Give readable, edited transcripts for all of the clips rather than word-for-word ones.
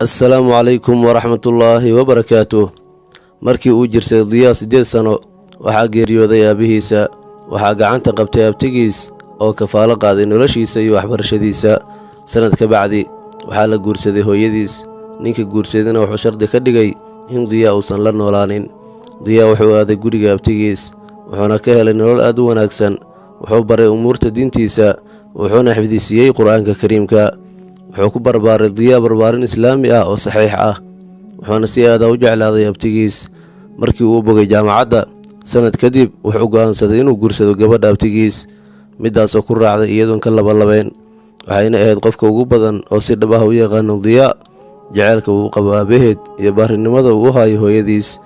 Assalaamu calaykum waraxmatullaahi wabarakaatuh. Markii uu jirsay Diyaa 8 sano, waxaa geeriyooday aabbihiisa. Waxaa gacanta qabtay abtigiis oo kafaalo qaaday noloshiisa iyo waxbarashadiisa. Sannad ka bacdi waxaa la guursaday hooyadiis. Ninka guursadayna wuxuu shardi ka dhigay in Diyaa uusan la noolaanin. Diyaa wuxuu aaday guriga abtigiis, wuxuuna ka helay nolol aad u wanaagsan. Wuxuu baray umuurta diintiisa, wuxuuna xifdisiiyey Qur-aanka Kariimka. Wuxuu ku barbaaray Diyaa barbaarin Islaami ah oo saxiix ah, wuxuuna si aada u jeclaaday abtigiis. Markii uu bogay jaamacadda sannad kadib, wuxuu go'aansaday inuu guursado gabadha abtigiis, midaasoo ku raacday iyadoon ka labalabayn. Waxayna ahayd qofka ugu badan oo si dhab ah u yaqaano Diyaa, jaceylka uu qabo aabaheed iyo baarinimada uu u hayo hooyadiis.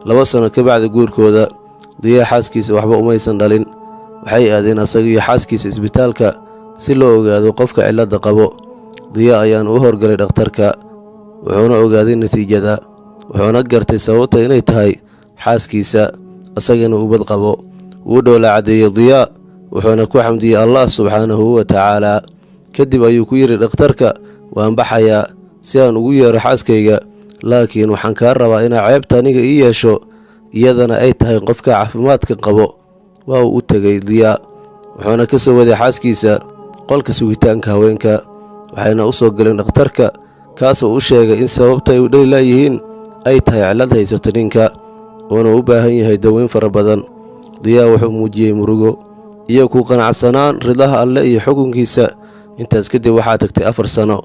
2 sano ka bacdi guurkooda, Diyaa xaaskiisa waxba umaysan dhalin. Waxay aadeen asaga iyo xaaskiisa isbitaalka si loo ogaado qofka cilladda qabo. Diyaa ayaana u horgalay dhakhtarka, wuxuuna ogaaday natiijada, wuxuuna gartay sababta inay tahay xaaskiisa, asagana ubad qabo. Wuu dhoola caddeeyey Diyaa, wuxuuna ku xamdiyey Allah subxaanahu wa tacaalaa. Kadib ayuu ku yidhi dhakhtarka: "Waan baxayaa si aan ugu yeero xaaskayga, laakiin waxaan kaa rabaa inaa ceebta aniga ii yeesho, iyadana ay tahay qofka caafimaadka qabo." Waa uu u tegay Diyaa, wuxuuna ka soo waday xaaskiisa qolka sugitaanka haweenka. Waxayna u soo galeen dhakhtarka, kaasoo u sheegay in sababta ay u dhali laayihiin ay tahay cillad haysato ninka, uuna u baahan yahay daweyn fara badan. Diyaa wuxuu muujiyey murugo iyo ku qanacsanaan ridaha Alle iyo xukunkiisa. Intaas kadib waxaa tagtay 4 sano,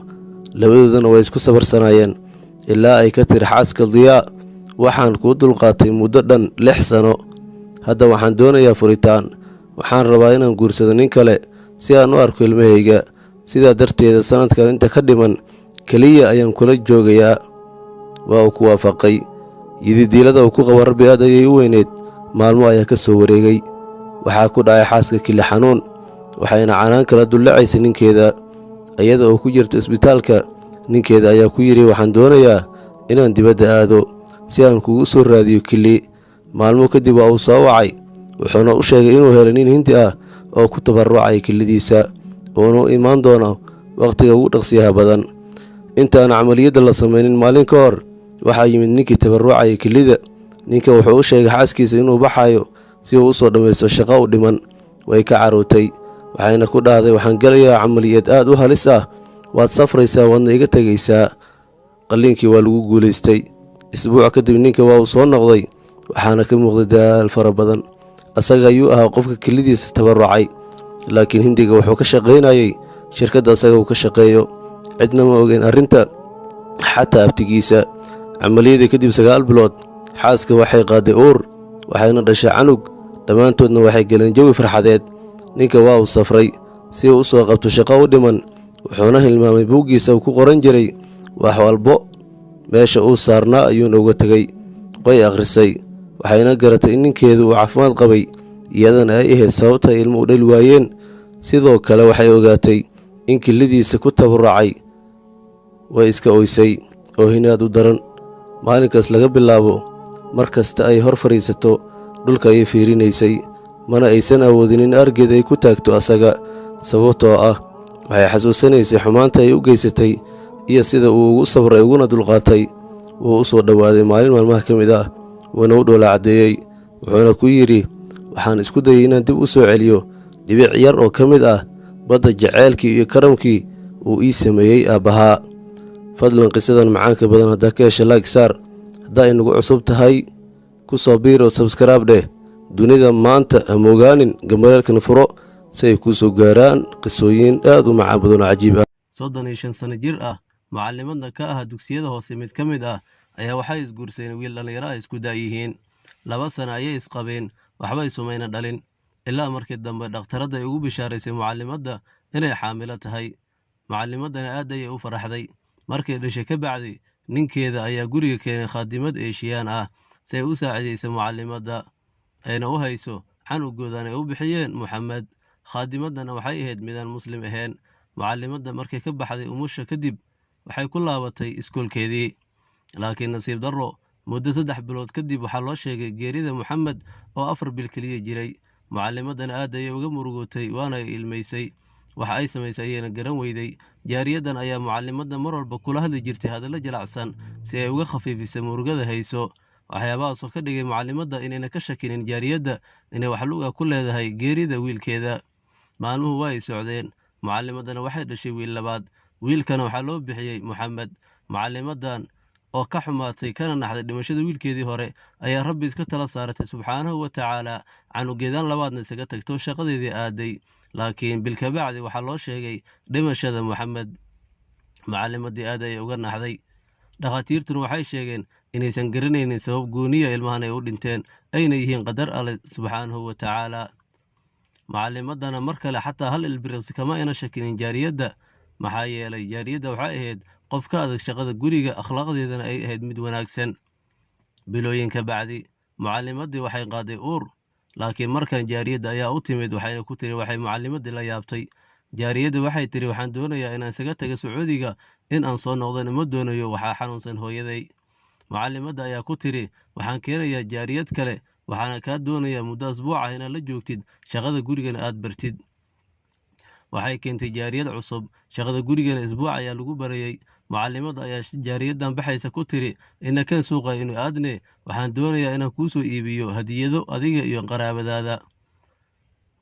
labadoodana way isku sabarsanaayeen, ilaa ay ka tiri xaaska Diyaa: "Waxaan kuu dulqaatay muddo dhan 6 sano. Hadda waxaan doonayaa furitaan. Waxaan rabaa inaan guursado nin kale si aan u arko ilmahayga. Sidaa darteeda sannadkan inta ka dhiman keliya ayaan kula joogayaa." Waa uu ku waafaqay. Yididiilada uu ku qabo Rabbi aad ayay u weyneyd. Maalmo ayaa ka soo wareegay. Waxaa ku dhacay xaaska kili xanuun, waxayna canaan kala dullacaysay ninkeeda. Iyada oo ku jirta isbitaalka, ninkeeda ayaa ku yidhi: "Waxaan doonayaa inaan dibadda aado si aan kugu soo raadiyo kili." Maalmo kadib waa uu soo wacay, wuxuuna u sheegay inuu helay nin Hindi ah oo ku tabarucaya kilidiisa, uuna u imaan doono wakhtiga ugu dhaqsiyaha badan. Intaan camaliyadda la samaynin maalin ka hor, waxaa yimid ninkii tabarucaya kilida. Ninka wuxuu u sheegay xaaskiisa inuu baxayo si uu u soo dhammaysto shaqo u dhiman. Way ka carootay, waxayna ku dhahday: "Waxaan gelayaa camaliyad aad u halis ah, waad safraysaa, waadna iga tegaysaa." Qalliinkii waa lagu guulaystay. Isbuuc kadib ninka waa uu soo noqday, waxaana ka muuqday daal fara badan. Asaga ayuu ahaa qofka kelidiisa tabarucay, laakiin Hindiga wuxuu ka shaqaynayay shirkadda asaga uu ka shaqeeyo. Cidna ma ogeyn arrinta, xataa abtigiisa. Camaliyadii kadib 9 bilood, xaaska waxay qaaday uur, waxayna dhashay canug. Dhammaantoodna waxay galeen jawi farxadeed. Ninka waa uu safray si uu u soo qabto shaqo u dhiman, wuxuuna hilmaamay buuggiisa uu ku qoran jiray wax walbo. Meesha uu saarnaa ayuuna uga tegey. Way akhrisay, waxayna garatay in ninkeedu uu caafimaad qabay, iyadana ay ahayd sababta ay ilmo u dhali waayeen. Sidoo kale waxay ogaatay in kilidiisa ku tabarucay. Way iska oysay oohin aad u daran. Maalinkaas laga bilaabo, mar kasta ay hor fadhiisato, dhulka ayay fiirinaysay, mana aysan awoodin in argeed ay ku taagto asaga, sababtoo ah waxay xasuusanaysay xumaanta ay u geysatay iyo sida uu ugu sabray uguna dulqaatay. Wuu u soo dhowaaday maalin maalmaha ka mid ah, wuuna u dhoola caddeeyey, wuxuuna ku yidhi: "Waxaan isku dayay inaan dib u soo celiyo dhibic yar oo ka mid ah badda jaceylkii iyo karamkii uu ii sameeyey aabbahaa." Fadlan, qisadan macaanka badan haddaa ka hesha, like saar. Haddaa ay nagu cusub tahay, ku soo biir oo subscribe dheh. Dunida maanta ha moogaanin, gambaleelkan furo si ay kuu soo gaaraan qisooyin aad u macaan badan oo cajiib ah. 35 sano jir ah, macallimadna ka ah dugsiyada hoose mid ka mid ah, ayaa waxay isguursadeen wiil dhallinyaro ay isku da'yihiin. 2 sano ayay isqabeen, waxba isumayna dhalin, ilaa markii dambe dhakhtaradda ay ugu bishaaraysay mucallimadda inay xaamilo tahay. Macallimaddana aad ayay u faraxday. Markay dhashay ka bacdi, ninkeeda ayaa guriga keenay khaadimad Eeshiyaan ah si ay u saacidayso mucallimadda, ayna u hayso canugoodan ay u bixiyeen Moxamed. Khaadimaddana waxay ahayd midaan Muslim ahayn. Mucallimadda markay ka baxday umusha kadib, waxay ku laabatay iskoolkeedii, laakiin nasiib darro, muddo 3 bilood kadib waxaa loo sheegay geerida Moxamed oo 4 bil keliya jiray. Mucallimaddana aad ayay uga murugootay, waana ay ilmaysay. Waxa ay samaysay ayayna garan weyday. Jaariyaddan ayaa mucallimadda mar walba kula hadli jirtay hadallo jalacsan si ay uga khafiifisa murugada hayso, waxyaabahaasoo ka dhigay mucallimadda inayna ka shakinin jaariyadda inay wax luga ku leedahay geerida wiilkeeda. Maalmuhu waa ay socdeen, mucallimaddana waxay dhashay wiil labaad. Wiilkana waxaa loo bixiyey Moxamed. Mucallimaddan oo ka xumaatay kana naxday dhimashada wiilkeedii hore ayaa Rabbi iska tala saaratay subxaanahu wa tacaala, canugeedaan labaadna isaga tagto, shaqadeedii aaday. Laakiin bil kabacdi waxaa loo sheegay dhimashada Moxamed. Mucallimadii aad ayay uga naxday. Dhakhaatiirtuna waxay sheegeen inaysan garanaynin sabab gooniya ilmahan ay u dhinteen, ayna yihiin qadar Alle subxaanahu wa tacaala. Mucallimadana mar kale xataa hal ilbiriqsi kama ayna shakinin jaariyadda, maxaa yeelay jaariyadda waxay ahayd qof ka adag shaqada guriga, akhlaaqdeedana ay ahayd mid wanaagsan. Bilooyin ka bacdi mucallimaddii waxay qaaday uur, laakiin markan jaariyadda ayaa u timid, waxayna ku tiri waxay mucallimaddii la yaabtay. Jaariyadda waxay tiri, waxaan doonayaa inaan isaga taga Sacuudiga, in aan soo noqdana ma doonayo, waxaa xanuunsan hooyaday. Mucallimadda ayaa ku tiri, waxaan keenayaa jaariyad kale, waxaana kaa doonayaa muddo asbuuc ah inaad la joogtid, shaqada gurigana aad bartid. Waxay keentay jaariyad cusub, shaqada gurigana isbuuc ayaa lagu barayey. Mucallimadda ayaa jaariyaddan baxaysa ku tiri, inakan suuqa inu aadne, waxaan doonayaa inaan kuu soo iibiyo hadiyado adiga iyo qaraabadaada.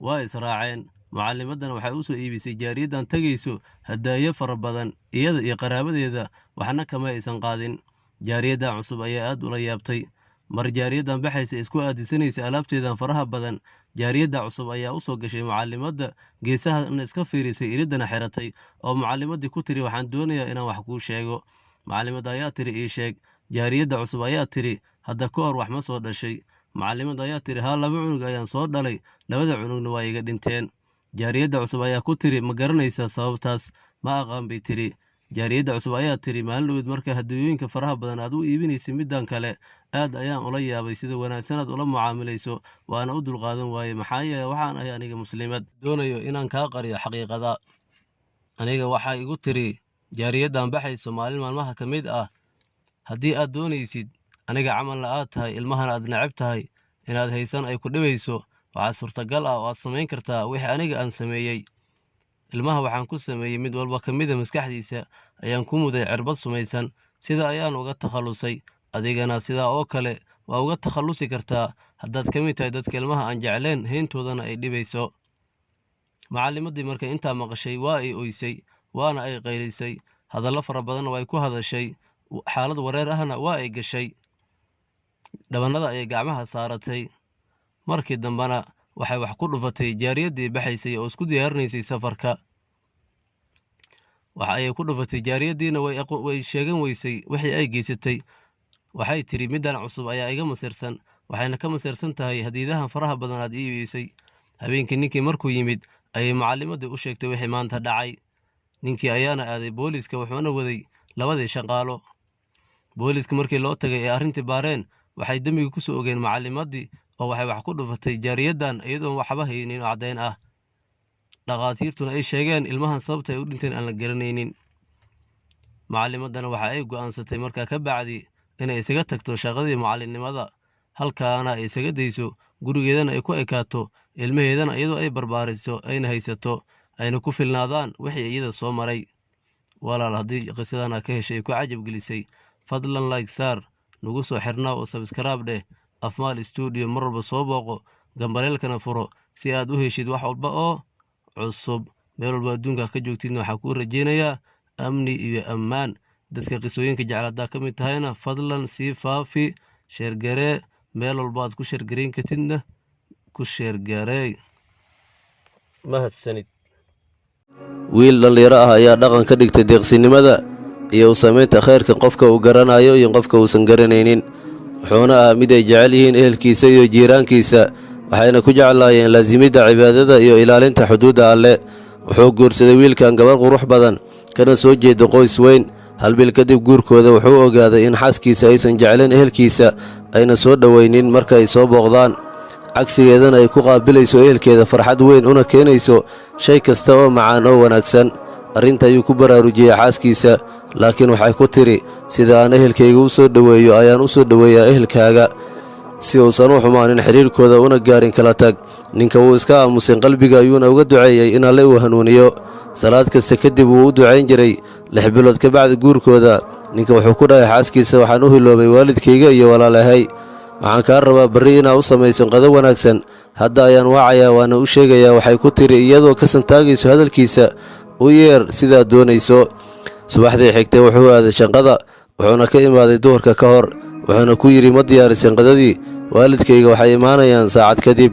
Waa israaceen. Mucallimaddana waxay u soo iibisay jaariyaddan tegayso hadaayo fara badan iyada iyo qaraabadeeda, waxna kama aysan qaadin. Jaariyaddan cusub ayaa aad ula yaabtay. Mar jaariyaddan baxaysa isku aadisanaysa alaabteedan faraha badan, jaariyadda cusub ayaa u soo gashay mucallimadda, geesahana iska fiirisay, iriddana xiratay, oo mucallimaddii ku tiri, waxaan doonayaa inaan wax kuu sheego. Mucallimadda ayaa tiri, ii sheeg. Jaariyadda cusub ayaa tiri, hadda ka hor wax ma soo dhashay? Mucallimadda ayaa tiri, haa, 2 cunug ayaan soo dhalay, labada cunugna waa iga dhinteen. Jaariyadda cusub ayaa ku tiri, ma garanaysaa sababtaas? Ma aqaan, bay tiri. Jaariyadda cusub ayaa tiri, maalin dhoweed marka hadiyooyinka faraha badan aad u iibinaysay middan kale, aad ayaan ula yaabay sida wanaagsanaad ula mucaamilayso, waana u dulqaadan waaye, maxaa yeele waxaan ahay aniga muslimad, doonayo inaan kaa qariyo xaqiiqada. Aniga waxaa igu tiri jaariyaddan baxayso maalin maalmaha ka mid ah, haddii aad doonaysid aniga camalna aad tahay, ilmahana aad necab tahay, inaad haysan ay ku dhibayso, waxaa suurtagal ah oo aad samayn kartaa wixii aniga aan sameeyey. Ilmaha waxaan ku sameeyey mid walba ka mida maskaxdiisa ayaan ku muday cirbad sumaysan, sida ayaan uga takhallusay. Adigana sidaa oo kale waa uga takhallusi kartaa haddaad ka mid tahay dadka ilmaha aan jecleen, hayntoodana ay dhibayso. Macallimaddii markay intaa maqashay waa ay oysay, waana ay qaylisay, hadallo fara badanna way ku hadashay, xaalad wareer ahna waa ay gashay, dhabannada ayay gacmaha saaratay. Markii dambena waxay wax ku dhufatay jaariyaddii baxaysay oo isku diyaarinaysay safarka. Waxa ayay ku dhufatay jaariyaddiina, way sheegan weysay wixii ay geysatay. Waxay tiri, middan cusub ayaa iga masirsan, waxayna ka masirsan tahay hadiidahan faraha badan aad iibisay. Habeenkii ninkii markuu yimid ayay mucallimaddii u sheegtay wixii maanta dhacay. Ninkii ayaana aaday booliiska, wuxuuna waday labadii shaqaalo. Booliiska markii loo tagay ee arrintii baareen, waxay dembiga ku soo ogeen mucallimaddii oo waxay wax ku dhufatay jaariyaddan iyadoon waxba haynin oo caddayn ah, dhakhaatiirtuna ay sheegeen ilmahan sababta ay u dhinteen aan la garanaynin. Mucallimaddana waxa ay go'aansatay markaa ka bacdi inay isaga tagto shaqadii mucallinnimada, halkaana ay isaga dayso, gurigeedana ay ku ekaato, ilmaheedana iyadoo ay barbaariso ayna haysato, ayna ku filnaadaan wixii iyada soo maray. Walaal, haddii qisadan aa ka heshay ku cajab gelisay, fadlan like saar, nagu soo xirnaa oo subscribe dheh Afmaal Stuudiyo. Mar walba soo booqo, gambaleelkana furo si aad u heshid wax walba oo cusub. Meel walba adduunka ka joogtidna waxaa kuu rajeynayaa amni iyo ammaan. Dadka qisooyinka jecel haddaa ka mid tahayna, fadlan sii faafi, share garee, meel walba aad ku share gareyn kartidna ku share gareey. Mahadsanid. Wiil dhallinyaro ah ayaa dhaqan ka dhigtay deeqsinimada iyo u samaynta khayrka qofka uu garanayo iyo qofka uusan garanaynin. Wuxuuna ahaa mid ay jecel yihiin ehelkiisa iyo jiiraankiisa, waxayna ku jeclaayeen laasimidda cibaadada iyo ilaalinta xuduudda Alle. Wuxuu guursaday wiilkan gabar qurux badan, kana soo jeeda qoys weyn. Hal bil kadib guurkooda wuxuu ogaaday in xaaskiisa aysan jeclayn ehelkiisa, ayna soo dhowaynin marka ay soo booqdaan, cagsigeedana ay ku qaabilayso ehelkeeda farxad weyn, una keenayso shay kasta oo macaan oo wanaagsan. Arrinta ayuu ku baraarujiyey xaaskiisa, laakiin waxay ku tidhi, sida aan ehelkayga u soo dhoweeyo ayaan u soo dhoweeyaa ehelkaaga. Si uusan u xumaanin xiriirkooda una gaarin kala tag, ninka wuu iska aamusay, qalbiga ayuuna uga duceeyey in Alle uu hanuuniyo. Salaad kasta kadib wuu u ducayn jiray. 6 bilood ka bacdi guurkooda, ninka wuxuu ku dhahay xaaskiisa: "Waxaan u hiloobay waalidkayga iyo walaalahay. Waxaan kaa rabaa berri inaa u samayso qado wanaagsan. Hadda ayaan waacayaa, waana u sheegayaa." Waxay ku tiri iyadoo ka santaagayso hadalkiisa: "U yeer sidaad doonayso." Subaxdii xigtay wuxuu aaday shaqada, wuxuuna ka imaaday duhurka ka hor. Wuxuuna ku yidhi: "Ma diyaariseen qadadii? Waalidkayga waxay imaanayaan saacad kadib."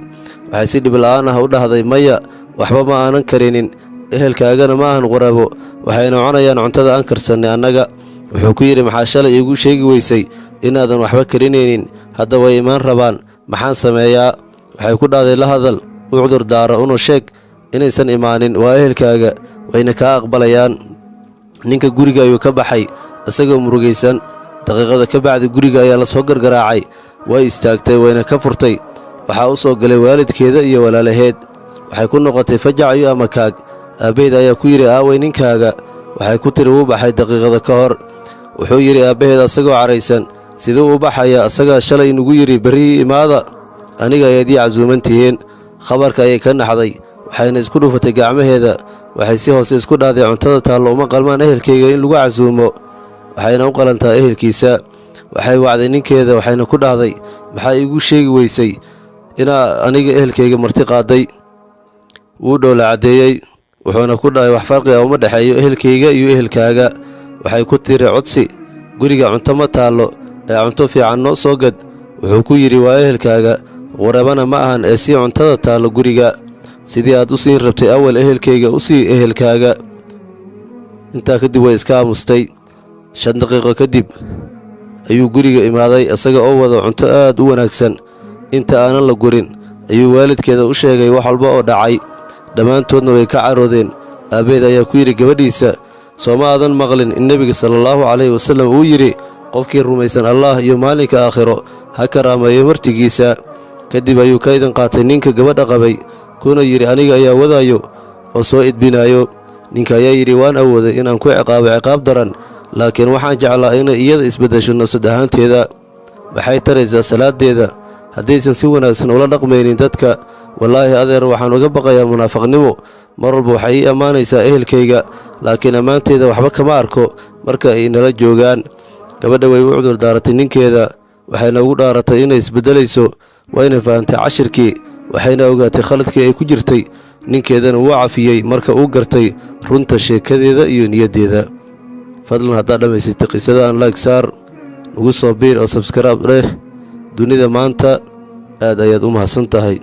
Waxay si dhib la'aan ah u dhahday: "Maya, waxba ma aanan karinin. Ehelkaagana ma ahan quraabo, waxayna cunayaan cuntada aan karsannay annaga." Wuxuu ku yidhi: "Maxaa shalay iigu sheegi weysay inaadan waxba karinaynin? Hadda way imaan rabaan, maxaan sameeyaa?" Waxay ku dhahday: "La hadal, u cudur daara, una sheeg inaysan imaanin. Waa ehelkaaga, wayna kaa aqbalayaan." Ninka guriga ayuu ka baxay isagoo murugaysan. Daqiiqada ka bacdi guriga ayaa la soo gargaraacay. Way istaagtay, wayna ka furtay. Waxaa u soo galay waalidkeeda iyo walaalaheed. Waxay ku noqotay fajac iyo amakaag. Aabbaheed ayaa ku yidhi: "Aaway ninkaaga?" Waxay ku tiri: "Wuu baxay daqiiqada ka hor." Wuxuu yidhi aabbaheed asagoo caraysan: "Siduu u baxaya? Asagaa shalay nugu yidhi berrihii imaada, aniga ayaad ii casuuman tihiin." Khabarka ayay ka naxday, waxayna isku dhufatay gacmaheeda. Waxay si hoose isku dhahday: "Cuntada taallo uma qalmaan ehelkayga in lagu casuumo, waxayna u qalantaa ehelkiisa." Waxay wacday ninkeeda, waxayna ku dhahday: "Maxaa iigu sheegi weysay inaa aniga ehelkayga marti qaaday?" Wuu dhoola caddeeyey, wuxuuna ku dhahay: "Wax farqi ah uma dhexeeyo ehelkayga iyo ehelkaaga." Waxay ku tiri: "Codsi, guriga cunto ma taallo ee cunto fiican noo soo gad." Wuxuu ku yidhi: "Waa ehelkaaga, qurabana ma ahan, ee sii cuntada taallo guriga. Sidii aad u siin rabtay awal ehelkayga, u sii ehelkaaga." Intaa kadib way iska aamustay. 5 daqiiqo kadib ayuu guriga imaaday isaga oo wada cunto aad u wanaagsan. Inta aanan la gurin ayuu waalidkeeda u sheegay wax walba oo dhacay. Dhammaantoodna way ka caroodeen. Aabbaheed ayaa ku yidhi gabadhiisa: "Sooma aadan maqlin in Nebiga salaallahu calayhi wasallam uu yidhi: 'Qofkii rumaysan Allaah iyo maalinka aakhiro ha karaameeyo martigiisa'?" Kadib ayuu ka idin qaatay ninka gabadha qabay, kuna yidhi: "Aniga ayaa wadaayo oo soo idbinaayo." Ninka ayaa yidhi: "Waan awooday inaan ku ciqaabo ciqaab daran, laakiin waxaan jeclaa inay iyada isbeddesho nafsad ahaanteeda. Maxay taraysaa salaadeeda haddaysan si wanaagsan ula dhaqmaynin dadka? Wallaahi adeer, waxaan uga baqayaa munaafaqnimo. Mar walba waxay ii ammaanaysaa ehelkayga, laakiin ammaanteeda waxba kama arko marka ay nala joogaan." Gabadha way u cudur daaratay ninkeeda, waxayna ugu dhaaratay inay isbeddelayso. Wayna fahamtay cashirkii, waxayna ogaatay khaladkii ay ku jirtay. Ninkeedana wuu cafiyey marka uu gartay runta sheekadeeda iyo niyaddeeda. Fadlan, haddaad dhammaysatay qisadaan, like saar, nagu soo biir oo subscribe dheh. Dunida maanta aad ayaad u mahadsan tahay.